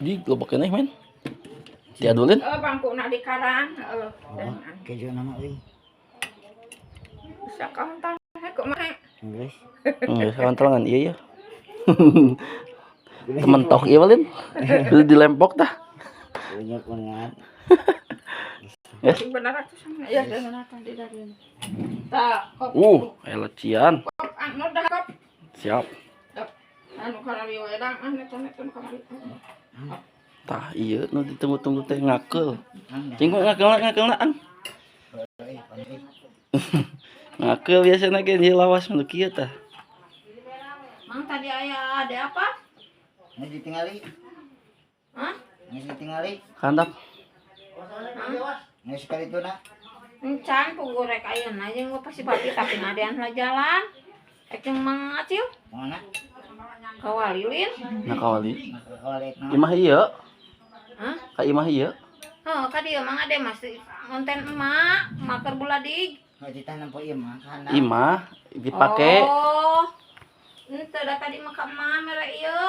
Di loba keneh, men. Diadulin. Oh, bangkuna di karang, heeh. Oh, kejo nama euy. Bisa kaontal kumaha? Geus. Geus kaontal ngan ieu ya. Tementok ieu, Lin. Dilempok tah. Punya kungat. Sing bener atuh sama ya bener tadi dari. Tah, kop. Elecian. Kop anu dah kop. Siap. Anu kamari wedang anu teh anu kamari. Tah, iya nu ditunggu-tunggu teh ngakeul. Cing, ngakeulna ngakeulna ang. Ngakeul biasana ge ieu lawas nu kieu tah. Mang, tadi aya ada apa? Geus ditingali. Hah? Geus ditingali. Kandap. Geus sekali itu na. Encan pugurek ayeuna jeung gua pasti papi tapi ngadean lah jalan. Ek jeung Mang Acil. Mana? Ka Walilin. Nah, kawali. Kawali na. Imah ieu. Hah? Ka imah ieu. Oh, ka dieu Mang Ade masih ngonten emak, emak keur buladig. Nggak ditanam po ieu mah kana. Imah dipake. Oh. Henteu da tadi mah ka emak mere ieu.